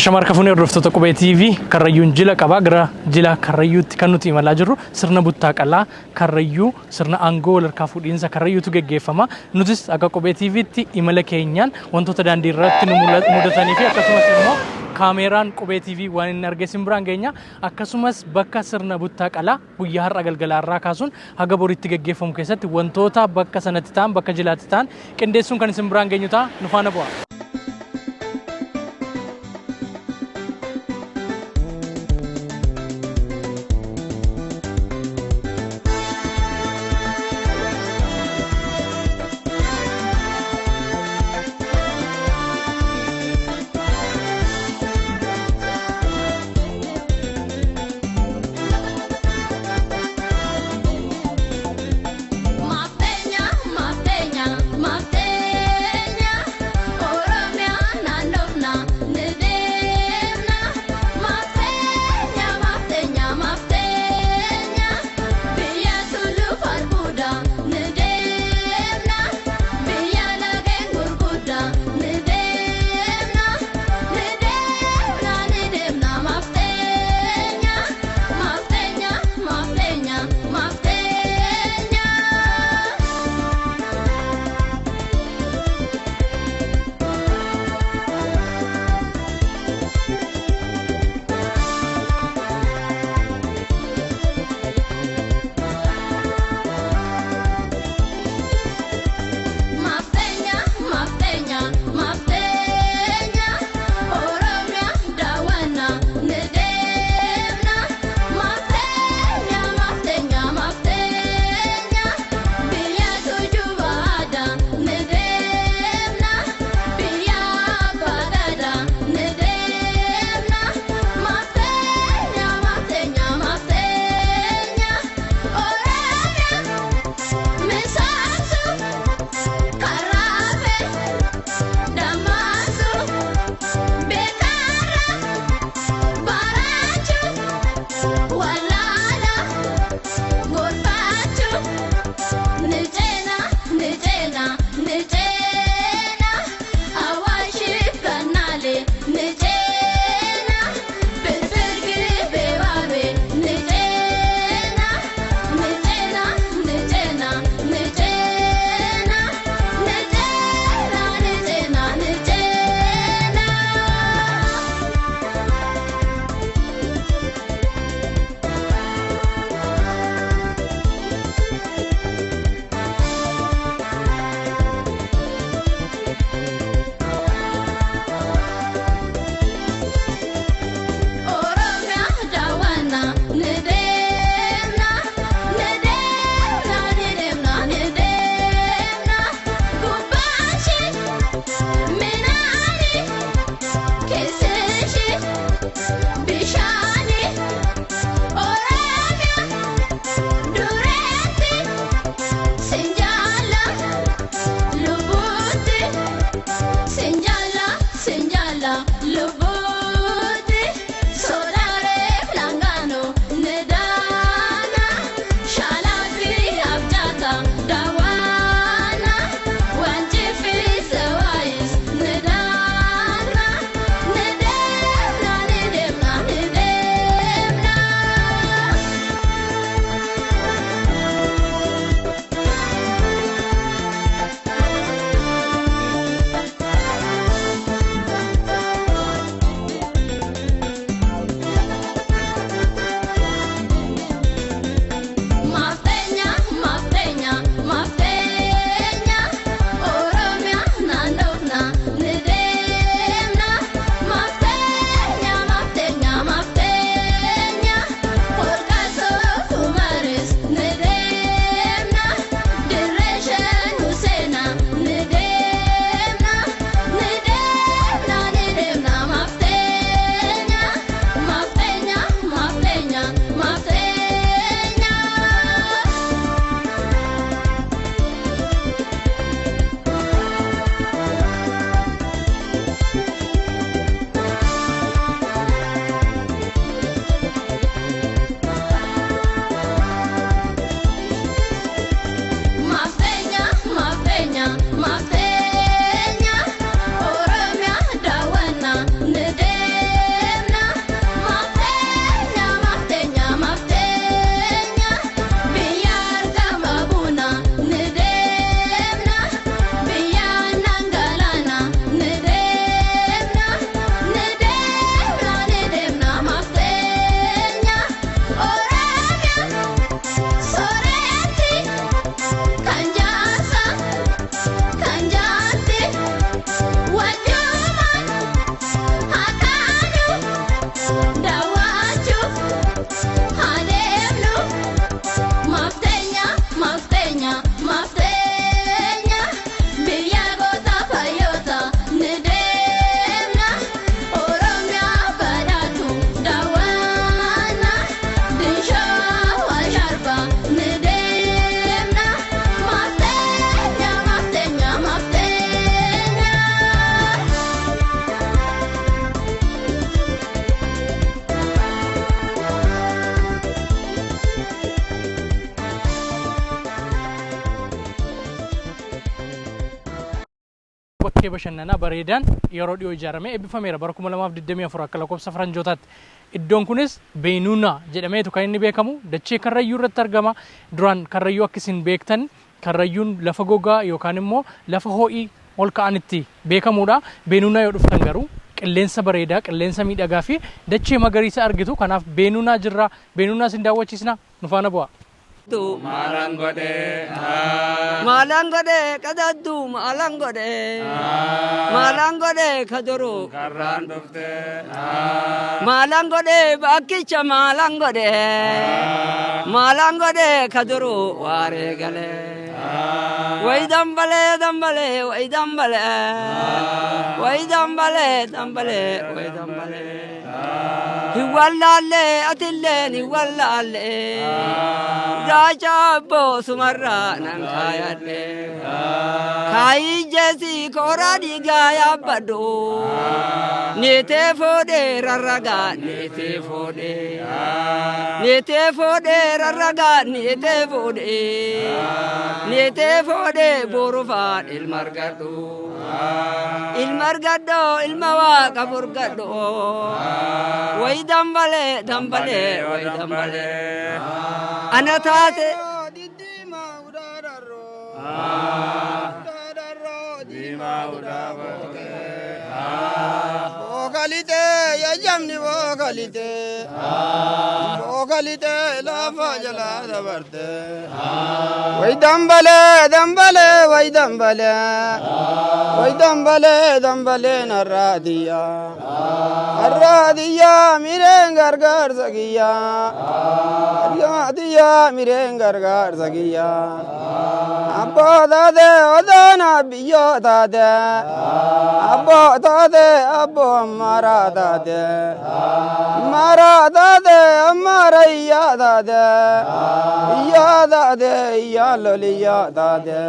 Shama harka fuunee hordoftoota Qubee TV. Karrayyuun jila qaba. Gara jila Karrayyuutti kan nuti imalaa jirru sirna buttaa qalaa Karrayyuu, sirna aangoo walharkaa fuudhiinsa Karrayyuutu geggeeffama. Nutis akka Qubee TVtti imala keenyaan wantoota daandii irratti nu mudatanii fi akkasumas immoo kaameeraan Qubee TV waan inni arge isin biraan geenya. Akkasumas bakka sirna buttaa qalaa guyyaa har'a galgalaa irraa kaasuun haga boriitti geggeeffamu keessatti wantoota bakka sanatti ta'an, bakka jilaatti ta'an qindeessuun kan isin biraan geenyu ta'a. Nu faana bu'a. Mafteenya, mafteenya, mafteenya, Oromiyaa naannofna ni deemna. Mafteenya, mafteenya, mafteenya, biyya tullu farbuuda ni deemna. Biyya lageen gurguddaa ni deemna. Ni deemna, ni deemna, mafteenya, mafteenya, mafteenya, mafteenya. Mafteenya, mafteenya, mafteenya, Oromiyaa daawwanna ni deemna. Mafteenya, mafteenya, mafteenya, biyya tujuba aadaa ni deemna. Biyya abbaa gadaa ni deemna. Mafteenya, mafteenya, mafteenya, Oromiyaa misoomsu. Karaafe dammasu beekara barachu walaala gorfachu nijeena nijeena nijeena awaashif gannaale nijeena bilbilgi beewaabe nijeena nijeena nijeena nijeena nijeena nijeena nijeena. Oromiyaa daawwanna ni deemna, ni deemna, ni deemna, ni deemna. Gubbaashi minaani keesseeshi bishaani. Oromiyaa dureetti sinjaala lubbuutti. Sinjala, sinjala, lubuti, solare langano, nidana, shalafi abjata, dawana, wanjifi sewais, nidana, nidemna, nidemna, nidemna. Bakkee bashannanaa bareedaan yeroo dhiyoo ijaaramee eebbifameera bara 2024 akka lakkoofsa faranjootaatti. Iddoon kunis Beenuunaa jedhameetu kan inni beekamu dachee Karrayyuu irratti argama. Duraan Karrayyuu akka isin beektan Karrayyuun lafa gogaa yookaan immoo lafa ho'ii ol ka'anitti beekamuudha. Beenuunaa yoo dhuftan garuu qilleensa bareedaa, qilleensa miidhagaa fi dachee magariisa argitu. Kanaaf Beenuunaa jirra. Beenuunaa isin daawwachiisna. Nu faana bu'aa. Maalan godhee Maalan godhee qadaaddu maalan godhee maalan godhee kaduruu karraan dhuftee maalan godhee bakkicha maalan godhee maalan godhee kaduruu waaree galee wayi dambalee dambalee wayi dambalee wayi dambalee dambalee wayi dambalee hiwwallaallee atilleen hiwwallaallee raacha abboo sumarraa nan kaayadhe kaayijjeesi kooraa dhiigaa yaabbadhu niitee fuudhee rarragaa niitee fuudhee niitee fuudhee rarragaa niitee fuudhee niitee fuudhee borufaan ilma argadhu ilma argadhu ilma waaqa furgadhu wayi dambalee dambalee wayi dambalee ana taate. Bookalite yayyamni bookalite bookalite lafa jala dabarte way dambalee dambalee way dambalee way dambalee dambalee narraadiya narraadiya mireen gargaarsa kiyya narraadiya mireen gargaarsa kiyya abboo taate odoona biyyoo taate abboo taate abboo ammaraa taate ammaraa taate ammaara iyyaa taate iyyaa taate iyyaa loliyyaa taate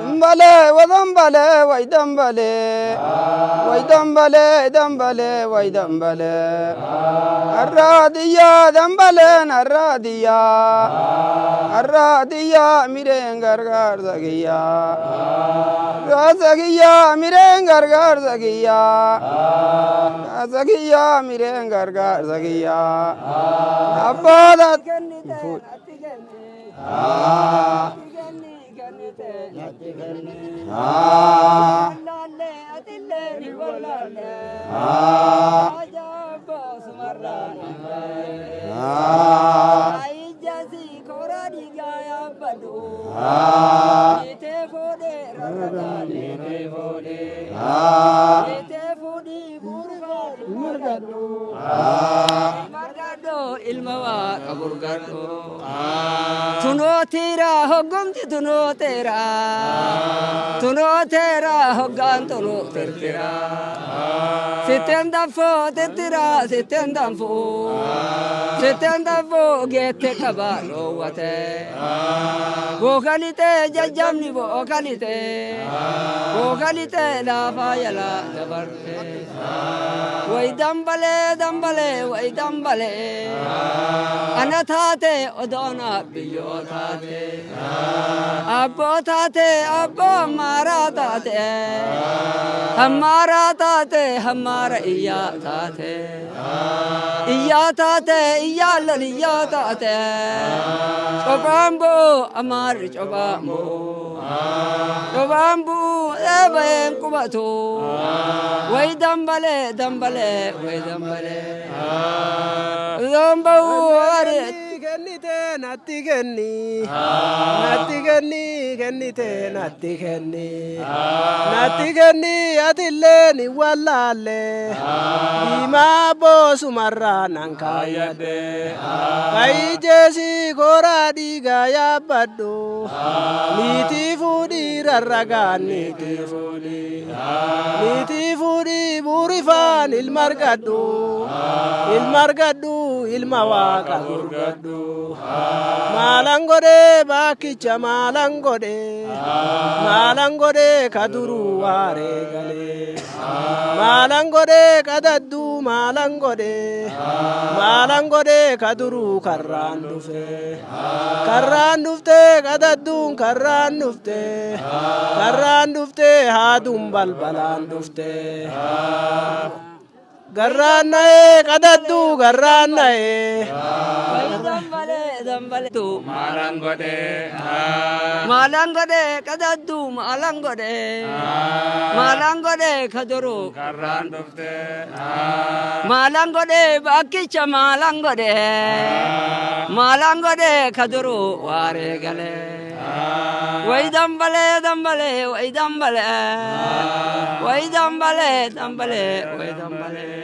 dambalee wadambalee way dambalee way dambalee dambalee way dambalee arraadiyyaa dambaleen arraadiyyaa arraadiyyaa mireen gargaarsa kiyyaa gargaarsa kiyyaa mireen gargaarsa kiyyaa gargaarsa kiyyaa mireen gargaarsa kiyyaa abbaa Ilma waaqa burgadhu tunooteera hoggomti tunooteera tunooteera hoggaan tunuu tirtira sitteen danfoo tirtira sitteen danfoo sitteen danfoo geette qaba dhoowwate bookalite jajjabni bookalite bookalite laafaa jala dabarte wayi dambalee dambalee wayi dambalee ana taate odoona biyyoo taate abboo taate abboo ammaaraa taate hammaaraa taate hammaara iyyaa taate iyyaa taate iyyaa loliyyaa taate cobaan bu'u amaarri cobaan bu'u cobaan bu'u eebayeen qubatu wayi dambalee dambalee wayi dambalee Kennite natti kenni natti kenni kennite natti kenni natti kenni atillee ni wallaalle diimaa boosumarraa nan kaayyadhe kayyijeesi kooraa dhiigaa yaabbadhu niitii fuudhii rarragaa niitii fuudhii niitii fuudhii buurifaan ilma argadhu ilma argadhu ilma waaqa gurgadhu maalan godhee bakkicha maalan godhee. godhe maalan godhe ka duruu waaree galee maalan godhe qadadduu maalan godhe maalan godhe ka duruu karraan dhufe karraan dhufte qadadduun karraan dhufte karraan dhufte haaduun balbalaan dhufte garraan na'ee qadadduu garraan na'ee. Maalan godhe. Maalan godhe qadadduu maalan godhe maalan godhe kaduruu Karraan dhufte. Maalan godhe bakkicha maalan godhe maalan godhe kaduruu waaree galee. Way dambalee dambalee way dambalee way dambalee dambalee way dambalee.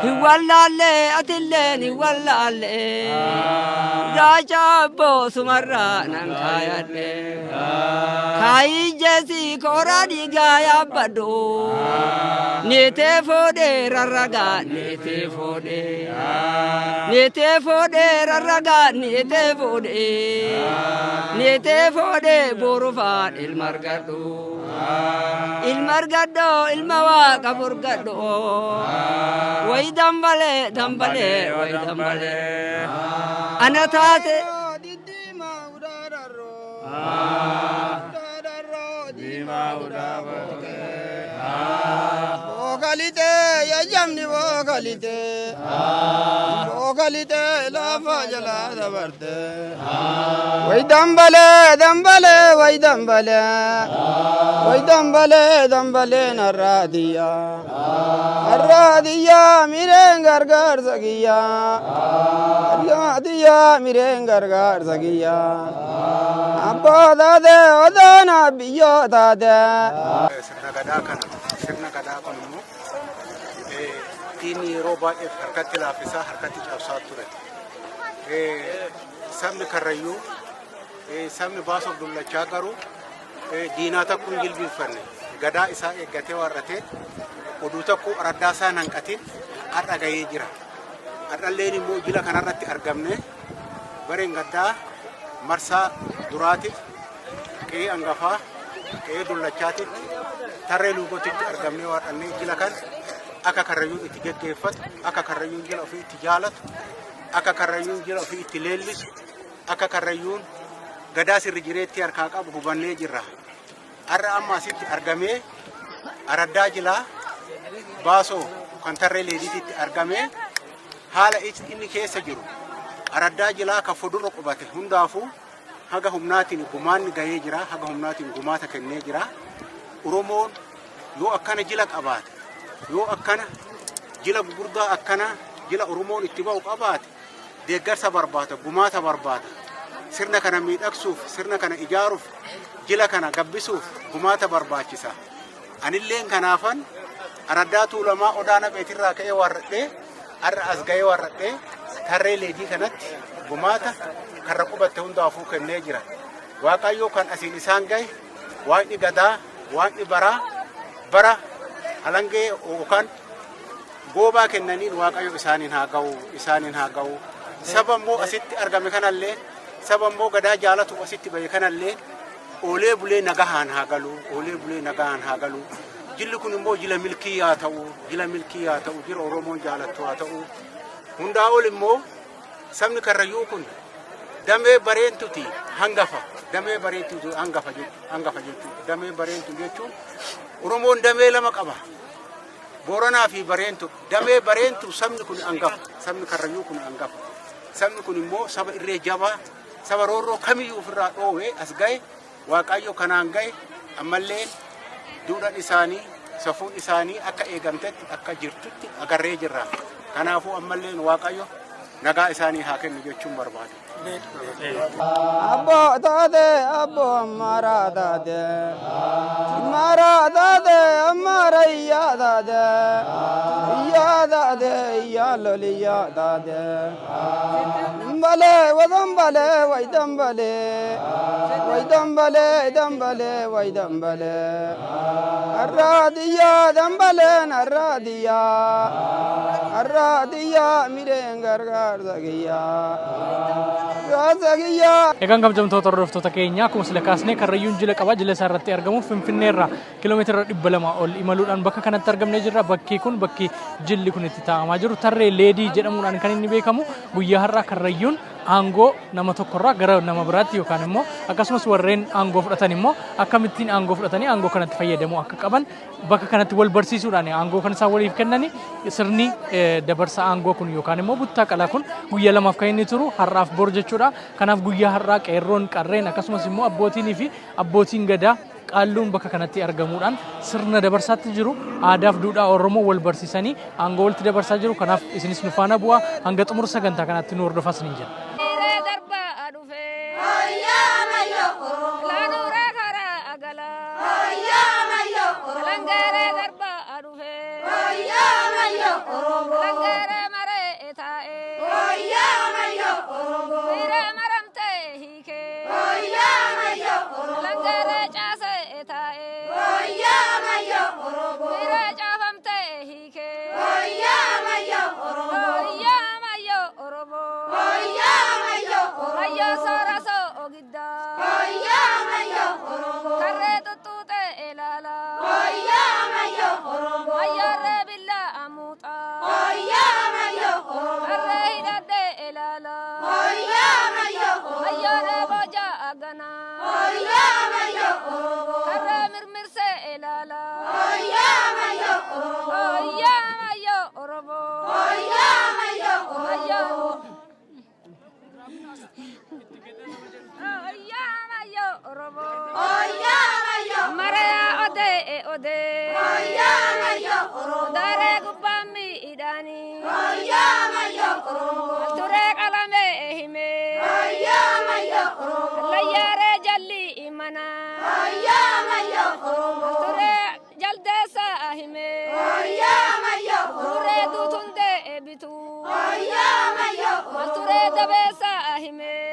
Hiwwallaallee atilleen hiwwallaallee raacha abboo sumarraa nan kaayadhe. Kaayii jeesii kooraa dhiigaa yaabbadhu neetee foodhee rarragaa neetee foodhee neetee foodhee rarragaa neetee foodhee neetee foodhee borufaan ilma argadhu ilma argadhu ilma waaqa furgadhu way dambalee dambalee way dambalee ana taate. Bookalite yayyamni bookalite bookalite lafa jala dabarte way dambalee dambalee way dambalee way dambalee dambalee narraadiya narraadiya mireen gargaarsa kiyya narraadiya mireen gargaarsa kiyya abbaa taate odoona biyyoo taate. Sirna gadaa kana sirna gadaa kun immoo diinni yeroo baay'eef harkatti laaffisaa harkatti cabsaa ture. Sabni Karrayyuu sabni baasoof dullachaa garuu diinaa takkuun hin jilbiinfanne gadaa isaa eeggatee warratee oduu tokko araddaa isaa hin hanqatin har'a gahee jira. Har'alleen immoo jila kanarratti argamne bareen gaddaa marsaa duraatiif qe'ee hangafaa qe'ee dullachaatitti tarree luugotitti argamnee warrannee jila kan akka Karrayyuun itti geggeeffatu akka Karrayyuun jila ofii itti jaalatu akka Karrayyuun jila ofii itti leellisu akka Karrayyuun gadaa sirri jireetti harkaa qabu hubannee jirra. Har'a amma asitti argamee araddaa jilaa baasoo kan tarree leediititti argamee haala inni keessa jiru araddaa jilaa kan fudurra qubate hundaafuu haga humnaatiin gumaanni gahee jira haga humnaatiin gumaata kennee jira. Oromoon yoo akkana jila qabaate yoo akkana jila gurguddaa akkana jila Oromoon itti ba'u qabaate deeggarsa barbaada gumaata barbaada sirna kana miidhagsuuf sirna kana ijaaruuf jila kana gabbisuuf gumaata barbaachisa. Anilleen kanaafan araddaa tuulamaa odaa naqeetirraa ka'ee warradhee har'a as gahee warradhee tarree leedii kanatti gumaata karra qubatte hundaafuu kennee jira. Waaqayyoo kan asiin isaan gahe waaqni gadaa waaqni baraa bara halangee yookaan goobaa kennaniin waaqayyo isaaniin haa ga'u isaaniin haa ga'u. Saba immoo asitti argame kanallee saba immoo gadaa jaalatu asitti bahe kanallee oolee bulee nagahaan haa galu oolee bulee nagahaan haa galu. Jilli kun immoo jila milkii haa ta'u jila milkii haa ta'u jila Oromoon jaalattu haa ta'u. Hundaa ol immoo sabni Karrayyuu kun damee bareentuti hangafa damee bareentuti hangafa jechuudha hangafa jechuudha damee bareentu jechuun Oromoon damee lama qaba. Booranaa fi bareentu damee bareentu sabni kun hangafa sabni Karrayyuu kun hangafa sabni kun immoo saba irree jabaa saba roorroo kamiyyuu ofirraa dhoowwee as gahe Waaqayyo kanaan gahe ammallee duudhaan isaanii safuun isaanii akka eegamtetti akka jirtutti agarree jirra. Kanaafuu ammallee Waaqayyo nagaa isaanii haa kennu jechuun barbaada. Abboo taate abboo ammaraa taate ammaraa taate ammaara iyyaa taate iyyaa taate. taate iyyaa loliyyaa taate. Balee wadambalee waydambalee waydambalee dambalee waydambalee. Arraadiyyaa dambaleen arraadiyyaa arraadiyyaa midheen gargaarsa kiyyaa. Gargaarsa kiyyaa. Egaan kabajamtoota hordoftoota keenya, akkuma sila kaasnee Karrayyuun jila qaba. Jila isaa irratti argamu Finfinneerraa kiiloomeetira 200 ol imaluudhaan bakka kanatti argamnee jirra. Bakki kun bakki jilli kun itti taa'amaa jiru Tarree Leedii jedhamuudhaan kan inni beekamu. Guyyaa har'aa Karrayyuun aangoo nama tokkorraa gara nama biraatti yookaan immoo akkasumas warreen aangoo fudhatan immoo akkamittiin aangoo fudhatanii aangoo kanatti fayyadamuu akka qaban bakka kanatti wal barsiisuudhaan aangoo kan isaan waliif kennani. Sirni dabarsa aangoo kun yookaan immoo buttaa qalaa kun guyyaa lamaaf kan inni turu, har'aaf bor jechuudha. Kanaaf guyyaa har'aa qeerroon, qarreen, akkasumas immoo abbootiinii fi abbootiin gadaa qaalluun bakka kanatti argamuudhaan sirna dabarsaatti jiru. Aadaaf duudhaa Oromoo wal barsiisanii aangoo walitti dabarsaa jiru. Kanaaf isinis nu faana bu'aa, hanga xumura sagantaa kanaatti nu hordofaa isiniin jedha. Dhiiree darbaa dhufee. Laanuuree karaa agalaa. Langeeree darbaa dhufee. Langeeree maree taa'ee. Dhiiree maramtee hiikee. Langeeree caasee taa'ee. Dhiiree caafamtee hiikee. Oyyaa Oromoo. Mayyoo soora soo ogiddaa. Karree tuttuutee ilaalaa. Mayyoorree billaa amuuxaa. Karree hidhadhee ilaalaa. Mayyoorree boojaa aganaa. Karree mirmirsee ilaalaa. Oyyaa mayyoo Oromoo. Mayyoo. Oyyaa mayyoo Oromoo. Mareyaa odee odee. Daree gubbaan miidhaanii. Turee qalamee himee. Layyaaree jalli manaa. Turee jaldeessa himee. Turee duutundee bituu. Turee dabeessa himee.